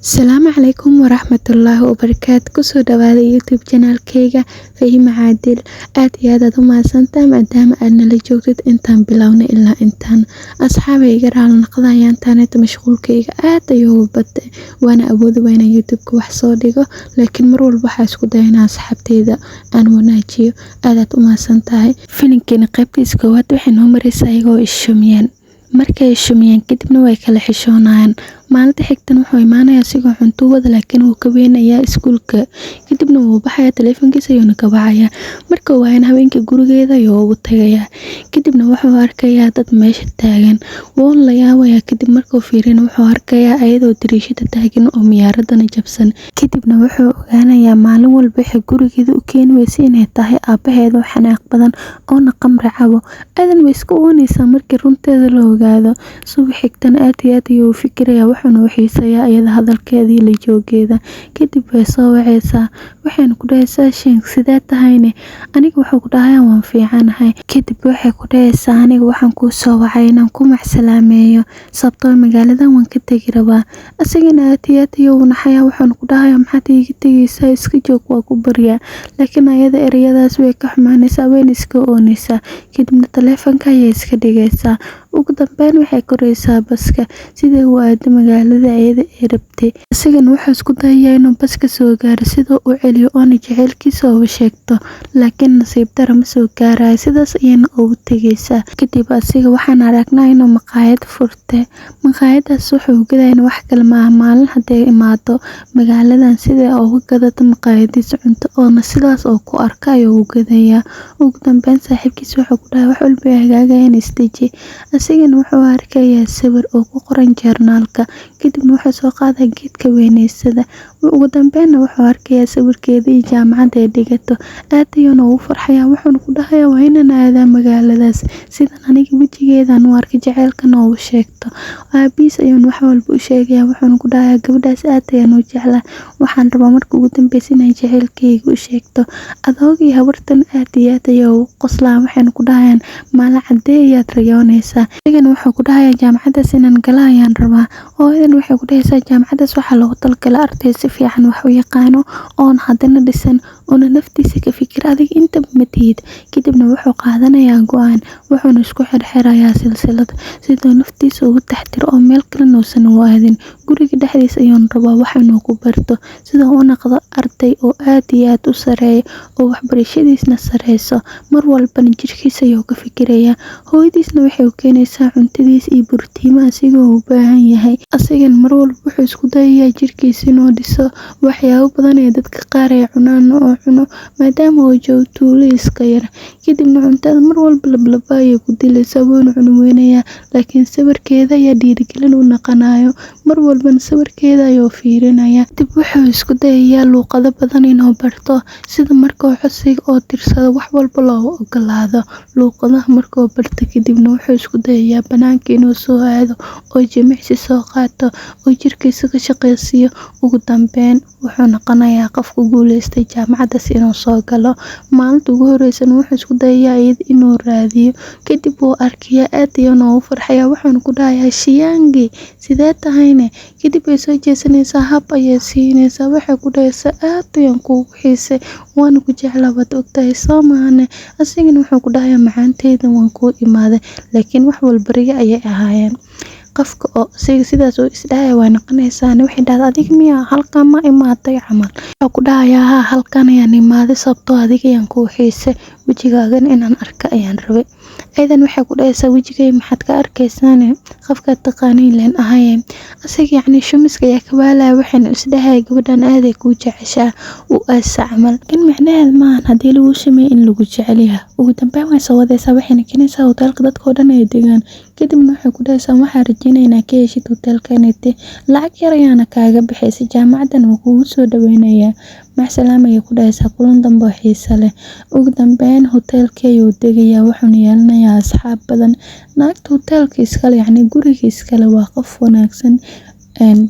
Asalaamu calaykum waraxmatullaahi wabarakaatu. Kusoo dhawaada YouTube channelkayga Fahima Caadil. Aad iyo aad aad u mahadsantahay maadaama aad nala joogtid intaan bilownay ilaa intaan. Asxaabay, iga raali noqda, ayaantaaneta mashquulkayga aad ayuu u batay, waana awoodi waa inaan YouTube-ka wax soo dhigo, laakiin mar walba waxaa isku daya inaan asxaabteyda aan wanaajiyo. Aad aad u mahadsantahay. Filimkeena qaybtiisa koowaad waxay noo maraysaa iyagoo ishumiyeen. Markay ishumiyeen kadibna way kala xishoonayaan. Maalinta xigtan wuxuu imaanayaa asigoo cunto wada, laakiin wuu ka weynayaa iskuulka. Kadibna wuu baxayaa, taleefankiisa ayuuna ka wacayaa. Marka waayana haweenka gurigeeda ayuu ugu tagayaa. Kadibna wuxuu arkayaa dad meesha taagan, wuuna la yaabayaa. Kadib markuu fiirina, wuxuu arkayaa ayadoo dariishada taagan oo miyaaradana jabsan. Kadibna wuxuu ogaanayaa maalin walba waxay gurigeeda u keeni weysay inay tahay aabaheeda oo xanaaq badan oona qamri cabo. Aadan way iska oonaysaa markii runteeda la ogaado. Subax xigtana aad iyo aad ayuu u fikirayaa, wuxuuna u xiisayaa iyada hadalkeeda iyo la joogeeda. Kadib way soo wacaysaa, waxayna ku dhahaysaa, "Shink, sidee tahayne?" Aniga wuxuu ku dhahayaa, "Waan fiicanahay." Kadib waxay ku dhahaysaa, "Aniga waxaan kuu soo wacay inaan ku macsalaameeyo, sababtoo magaaladan waan ka tegi rabaa." Isagana aad iyo aad ayuu u naxayaa, wuxuuna ku dhahayaa, "Maxaad iiga tegaysaa? Iska joog, waa ku baryaa." Laakiin ayada ereyadaas way ka xumaanaysaa, wayna iska oonaysaa. Kadibna taleefanka ayay iska dhigaysaa. Ugu dambeyn waxay koraysaa baska sidai u aado magaalada ayada ay rabtay. Isagana wuxuu isku dayayaa inuu baska soo gaaro sidoo u celiyo oona jaceylkiisa uga sheegto, laakiin nasiib daro ma soo gaarayo, sidaas ayayna ugu tegaysaa. Kadib asiga waxaan aragnaa inuu maqaayad furtay. Maqaayadaas wuxuu gadayna wax kale maaha, maalin hadday imaado magaaladan sida uga gadato maqaayadiisa cunto oona sidaas oo ku arka ayuu u gadayaa. Ugu dambeyn saaxiibkiisa wuxuu ku dhahay, "Wax walba ay hagaagayaan, isdeji." Asigana wuxuu arkayaa sawir oo ku qoran joornaalka. Kadibna wuxuu soo qaadaa geedka weyneysada. Ugu dambeynna wuxuu arkayaa sawirkeeda iyo jaamacadda ay dhigato. Aad ayuuna ugu farxayaa, wuxuuna ku dhahayaa, "Waa inaan aadaa magaaladaas sidan aniga wejigeedaan u arkay, jaceylkana ugu sheegto." Aabihiis ayuuna wax walba u sheegayaa, wuxuuna ku dhahayaa, "Gabadhaas aad ayaan u jeclaa, waxaan rabaa marka ugu dambeysa inaan jaceylkayga u sheegto." Adoogii habartan aad iyo aad ayay ugu qoslaan, waxayna ku dhahayaan, "Maalin cadee ayaad riyoonaysaa?" Isagana wuxuu ku dhahayaa, "Jaamacaddaas inaan gala ayaan rabaa." Hooyadan waxay ku dhahaysaa, "Jaamacaddaas waxaa loogu talagalay arday si fiican wax u yaqaano oon haddana dhisan oona naftiisa ka fikir, adiga intaba ma tihid." Kadibna wuxuu qaadanayaa go'aan, wuxuuna isku xirxirayaa silsilad siduu naftiisa ugu taxtiro oo meel kalena uusan u aadin. Guriga dhexdiisa ayuuna rabaa wax inuu ku barto siduu u noqdo arday oo aad iyo aad u sareeyo oo waxbarashadiisna sareyso. Mar walbana jirkiisa ayuu ka fikirayaa. Hooyadiisna waxay u keenaysaa cuntadiisa iyo borotiimaha asigoo u baahan yahay. Asigana mar walba wuxuu isku dayayaa jirkiisa inuu dhiso, waxyaabo badan ee dadka qaar ay cunaan oo cuno, maadaama uu joogo tuulo iska yar. Kadibna cuntada mar walba lablabo ayay ku dilaysaa, wuuna cuni weynayaa, laakiin sawirkeeda ayaa dhiirigelin u noqonayo. Mar walbana sawirkeeda ayuu fiirinayaa. Kadib wuxuu isku dayayaa luuqado badan inuu barto, sida markuu codsiga oo tirsado wax walba loogu ogolaado. Luuqadaha markuu barto kadibna, wuxuu isku dayayaa banaanka inuu soo aado oo jimicsi soo qaato oo jirkiisa ka shaqeysiiyo. Ugu dambeyn wuxuu noqonayaa qof ku guuleystay jaamacaddaas inuu soo galo. Maalinta ugu horeysana wuxuu isku dayayaa iyada inuu raadiyo. Kadib wuu arkayaa, aad ayuuna ugu farxayaa, wuxuuna ku dhahayaa, "Shiyangi, sidee tahayne?" Kadib way soo jeesanaysaa, hab ayay siinaysaa, waxay ku dhahaysaa, "Aad ayaan kuugu xiisay, waana ku jeclaa, waad ogtahay soo maahane?" Asigana wuxuu ku dhahayaa, "Macaanteyda, waan kuu imaaday," laakiin wax walba riyo ayay ahaayeen. Qofka oo asiga sidaas uu isdhahaya way noqonaysaa. Waxay dhahdaa, "Adiga miyaa halkan ma imaatay camal?" Wuxuu ku dhahayaa, "Haa, halkan ayaan imaaday, sababtoo adiga ayaan kuu xiisay, wejigaagana inaan arko ayaan rabay." Aydan waxay ku dhahaysaa, "Wejigay maxaad ka arkaysaane? Qofkaad taqaaniin leen ahaye." Asiga yacni shumiska ayaa ka waalaya, waxayna isdhahaya, "Gabadhan aaday kuu jeceshaa u aasa camal," in micnaheed maahan haddii lagu sameeyo in lagu jecel yahay. Ugu dambeyn way soo wadaysaa, waxayna keenaysaa hoteelka dadka oo dhan ay degaan. Kadibna waxay ku dhahaysaa, "Waxaan rajeynaynaa ka heshid hoteelkanete, lacag yar ayaana kaaga bixaysa, jaamacadan wuu kugu soo dhaweynayaa. Macsalaam," ayay ku dhahaysaa, "kulan dambe oo xiiso leh." Ugu dambeyn hoteelkii ayuu degayaa, wuxuuna yeelanayaa asxaab badan. Naagta hoteelka iskale, yacni guriga iskale, waa qof wanaagsan.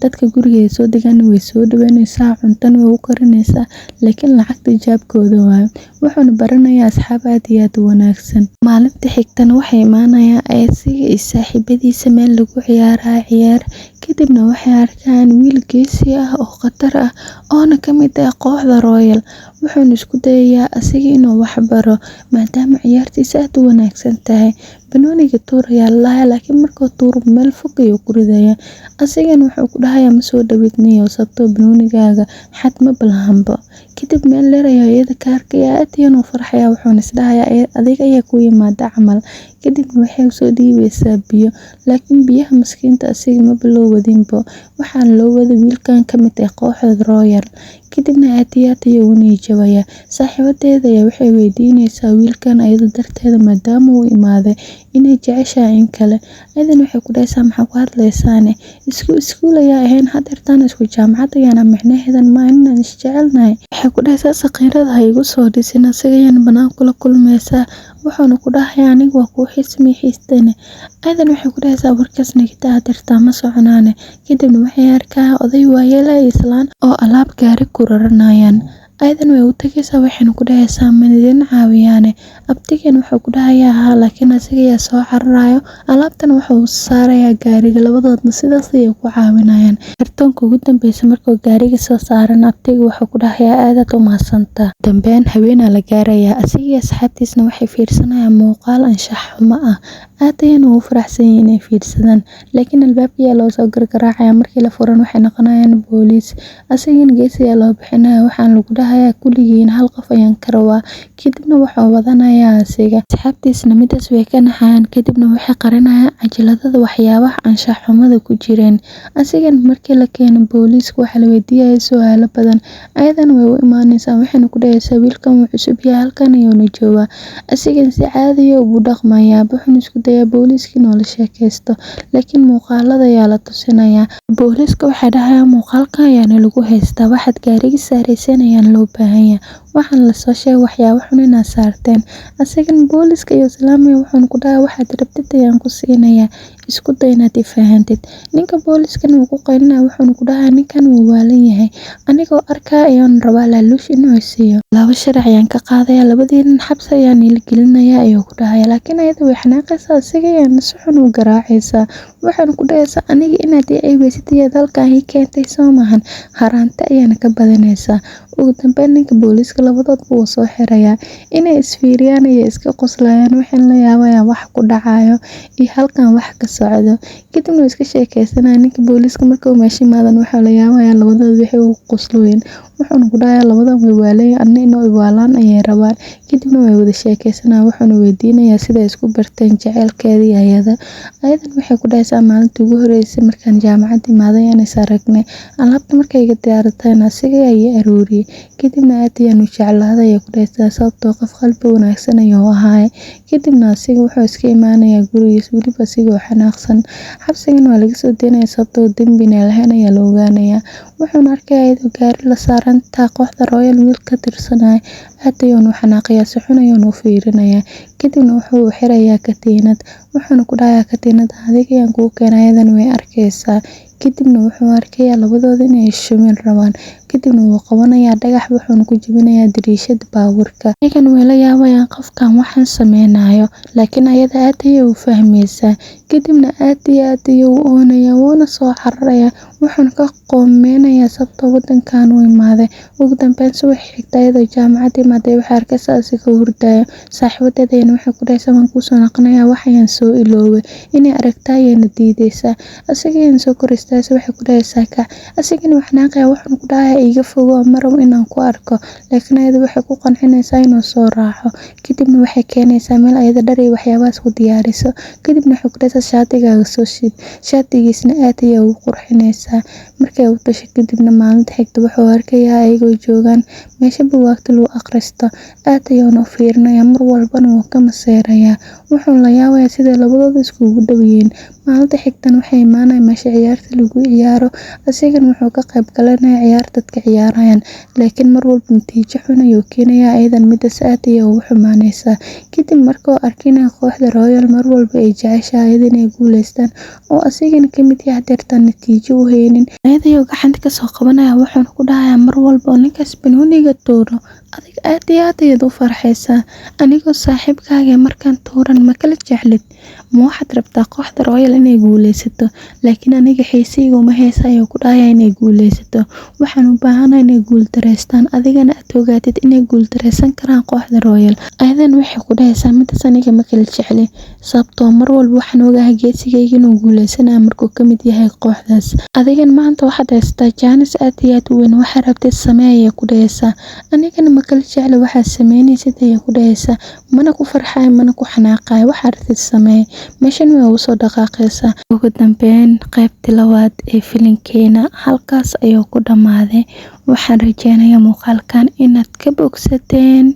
Dadka gurigeeda soo degan way soo dhaweyneysaa, cuntana way u karineysaa, laakiin lacagta jeebkooda waaye. Wuxuuna baranayaa asxaab aad iyo aad u wanaagsan. Maalinta xigtana waxay imaanayaan asiga iyo saaxiibadiisa meel lagu ciyaarayo ciyaar. Kadibna waxay arkaan wiil geesi ah oo khatar ah, oona ka mid ah kooxda Royal. Wuxuuna isku dayayaa asiga inuu wax baro, maadaama ciyaartiisa aad u wanaagsan tahay. Banooniga tuur ayaa la dhahayaa, laakiin markuu tuuro meel fog ayuu ku ridayaa. Asigana wuxuu ku dhahayaa, "Ma soo dhawid niyow, sababtoo banoonigaaga xad ma lahanba." Kadib meel dheer ayaa iyada ka arkaya, aad ayuuna u farxaya, wuxuuna is dhahayaa, "Adiga ayaa ku yimaada camal." Kadibna waxay usoo dhiibaysaa biyo, laakiin biyaha maskiinta asiga maba loo wadinbo, waxaana loo waday wiilkan ka mid ah kooxda Royal. Kadibna aad iyo aad ayuu u niyad jabayaa. Saaxiibadeeda ayaa waxay weydiinaysaa wiilkan ayada darteeda maadaama uu imaaday inay jeceshahay in kale. Ayadana waxay ku dhahaysaa, "Maxaa ku hadlaysaane? Isku iskuul ayaa ahayn, hadeertaan isku jaamacad ayaana, micnaheedan ma inaan isjecelnahay." Waxay ku dhahaysaa, "Saqiirada ha igu soo dhisin." Asiga ayaan banaan kula kulmaysaa, wuxuuna ku dhahayaa, "Aniga waa kuu xiismay xiistane." Ayadana waxay ku dhahaysaa, "Warkaas nagita, hadeertaan ma soconaane." Kadibna waxay arkaa oday waayeel iyo islaan oo alaab gaari ku raranayaan. Ayadana way u tagaysaa, waxayna ku dhahaysaa, "Ma idin caawiyaane?" Abtigan wuxuu ku dhahayaa, "Haa," laakiin asiga ayaa soo cararayo, alaabtan wuxuu saarayaa gaariga, labadoodna sidaas ayay ku caawinayaan. Kartoonka ugu dambeysa markuu gaariga soo saaran, abtiga wuxuu ku dhahayaa, "Aadaad u mahadsantaa." Dambeyn haweenaa la gaarayaa. Asiga iyo asxaabtiisna waxay fiirsanayaan muuqaal anshax xumo ah, aad ayayna ugu faraxsan yihiin inay fiirsadaan. Laakiin albaabka ayaa loo soo gargaraacaya. Markii la furan, waxay noqonayaan booliis. Asigana gees ayaa loo bixinaya, waxaana lagu dhahayaa, "Kulligiin hal qof ayaan ka rabaa." Kadibna wuxuu wadanayaa asiga, asxaabtiisna midaas way ka naxayaan. Kadibna waxay qarinayaan cajaladada waxyaabaha anshax xumada ku jireen. Asigana markii la keeno booliiska, waxaa la weydiiyaya su'aalo badan. Ayadana way u imaanaysaa, waxayna ku dhahaysaa, "Wiilkan wuu cusub yahay, halkan ayuuna joogaa. Asigana si caadi ah ugu dhaqmayaa." Wuxuuna isku dayaa booliiska inuu la sheekaysto, laakiin muuqaalada ayaa la tusinayaa. Booliiska waxay dhahayaan, "Muuqaalkan ayaana lagu haystaa, waxaad gaariga saarayseen ayaana loo baahan yahay, waxaana lasoo sheegay waxyaabo xun inaad saarteen." Asigana booliiska iyo islaamaya, wuxuuna ku dhahay, "Waxaad rabtid ayaan ku siinayaa, isku day inaad i fahantid." Ninka booliiskana wuu ku qaylinaya, wuxuuna ku dhahay, "Ninkan wuu waalan yahay, anigoo arkaa ayaan rabaa laaluush inuu siiyo. Laba sharci ayaan ka qaadaya, labadiinan xabsi ayaan ila gelinaya," ayuu ku dhahaya. Laakiin ayada way xanaaqaysaa, asiga ayaana si xun u garaacaysaa, waxaana ku dhahaysaa, "Aniga inaad ii ceebeysid ayaad halkan ii keentay, soo maahan? Haraante ayaana ka badanaysaa." Ugu dambeyn ninka booliiska labadoodba wuu soo xirayaa. Inay isfiiriyaan ayay iska qoslayaan, waxayna la yaabayaan wax ku dhacayo iyo halkan wax ka socdo. Kadibna way iska sheekeysanayaan. Ninka booliiska markuu meesha imaadan, waxaa la yaabayaa labadooda waxay u qoslooyin, wuxuuna ku dhahayaa, "Labadan way waalan, anna inuu iwaalaan ayay rabaan." Kadibna way wada sheekeysanayaan, wuxuuna weydiinayaa siday isku barteen, jaceylkeeda iyo ayada. Ayadan waxay ku dhahaysaa, "Maalintii ugu horeysay markaan jaamacad imaaday ayaan is aragnay. Alaabta markay iga diyaaratayna asiga ayaa ii aruuriyay. Kadibna aad ayaan u jeclaaday," ayay ku dhahaysaa, "sababtoo qof qalbi wanaagsan ayuu ahaay." Kadibna asiga wuxuu iska imaanayaa gurigiisa, weliba asigoo xanaaqsan. Xabsigana waa laga soo daynaya, sababtoo dembina lahayn ayaa la ogaanayaa. Wuxuuna arkayaa iyadoo gaari la saaran taa kooxda Royal wiil ka tirsanaya. Aad ayuuna u xanaaqayaa, si xun ayuuna u fiirinayaa. Kadibna wuxuu xirayaa katiinad, wuxuuna ku dhahayaa, "Katiinada adiga ayaan kuu keenay, ayadana way arkaysaa." Kadibna wuxuu arkayaa labadooda inay shumin rabaan. Kadibna wuu qabanayaa dhagax, wuxuuna ku jebinayaa dariishada baabuurka. Ayagana way la yaabayaan qofkan waxaan sameynayo, laakiin ayada aad ayay u fahmaysaa. Kadibna aad iyo aad ayuu u oonayaa, wuuna soo cararayaa, wuxuuna ka qoomeynayaa sababtoo wadankan uu imaaday. Ugu dambeyn subax xigta, ayadoo jaamacad imaaday, waxay arkaysaa asigoo hurdayo. Saaxiibadeed ayana waxay ku dhahaysaa, "Waan kuusoo noqonayaa, wax ayaan soo iloobay." Inay aragtaa ayayna diidaysaa. Asiga ayana soo kor istaagaysa, waxay ku dhahaysaa, "Kac." Asigana wuu xanaaqaya, wuxuuna ku dhahayaa, "Iga fogow, ma rabo inaan ku arko." Laakiin ayada waxay ku qancinaysaa inuu soo raaco. Kadibna waxay keenaysaa meel ayada dhar iyo waxyaabahaas ku diyaariso. Kadibna waxay ku dhahaysaa, "Shaatigaaga soo shid." Shaatigiisna aad ayay ugu qurxinaysaa. Markay u tasho kadibna, maalinta xigta wuxuu arkayaa ayagoo joogaan meesha buugaagta lagu akhristo. Aad ayuuna u fiirinayaa, mar walbana wuu ka maseerayaa, wuxuuna la yaabayaa siday labadooda iskugu dhow yihiin. Maalinta xigtana waxay imaanayaan meesha ciyaarta lagu ciyaaro. Asigana wuxuu ka qayb galanayaa ciyaar dadka ciyaarayaan, laakiin mar walba natiijo xun ayuu keenayaa. Ayadan midaas aad ayay ugu xumaanaysaa. Kadib markuu arkay in kooxda Royal mar walba ay jeceshahay ayada inay guuleystaan, oo asigana kamid yahay, hadeertaan natiijo u haynin, ayada ayuu gacanta kasoo qabanaya, wuxuuna ku dhahayaa, "Mar walba oo ninkaas banooniga tuuro Adiga aad iyo aad ayaad u farxaysaa. Anigoo saaxiibkaaga markaan tuuran ma kala jeclid? Ma waxaad rabtaa kooxda Royal inay guuleysato? Laakiin aniga xiisayga uma haysa, ayuu ku dhahayaa, inay guuleysato. Waxaan u baahanahay inay guuldareystaan, adigana aad ogaatid inay guuldareysan karaan kooxda Royal. Ayadan waxay ku dhahaysaa, midaas aniga ma kala jecli, sababtoo mar walba waxaan ogahay geesigayga inuu guuleysanayo markuu ka mid yahay kooxdaas. Adigana maanta waxaad haysataa chance aad iyo aad u weyn, waxaa rabtid samee, ayay ku dhahaysaa. Anigana ma kala jecli waxaad sameynaysid, ayay ku dhahaysaa. Mana ku farxayo, mana ku xanaaqayo, waxaa rabtid samee. Meeshan way ugu soo dhaqaaqaysaa. Ugu dambeyn, qaybtii labaad ee filimkeena halkaas ayuu ku dhammaaday. Waxaan rajeynayaa muuqaalkan inaad ka bogsateen.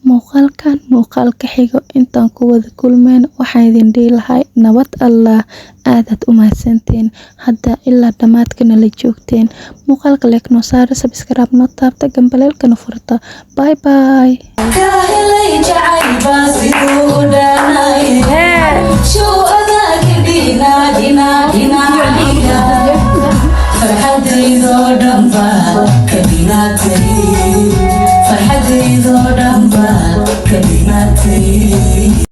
Muuqaalkan muuqaalka xigo intaan ku wada kulmeen, waxaan idin dhihi lahay nabad Allah. Aadaad u mahadsantiin hadda ilaa dhammaadka nala joogteen. Muuqaalka like noo saara, subscribe noo taabta, gambaleelkana furta. Bye bye. Ka helay jacaylbaa siduu u dhaanaye, show adaagi dhina dhina dhinacayga, farxadaydoo dhanba ka dhinaatay, farxadaydoo dhanba ka dhinaatay.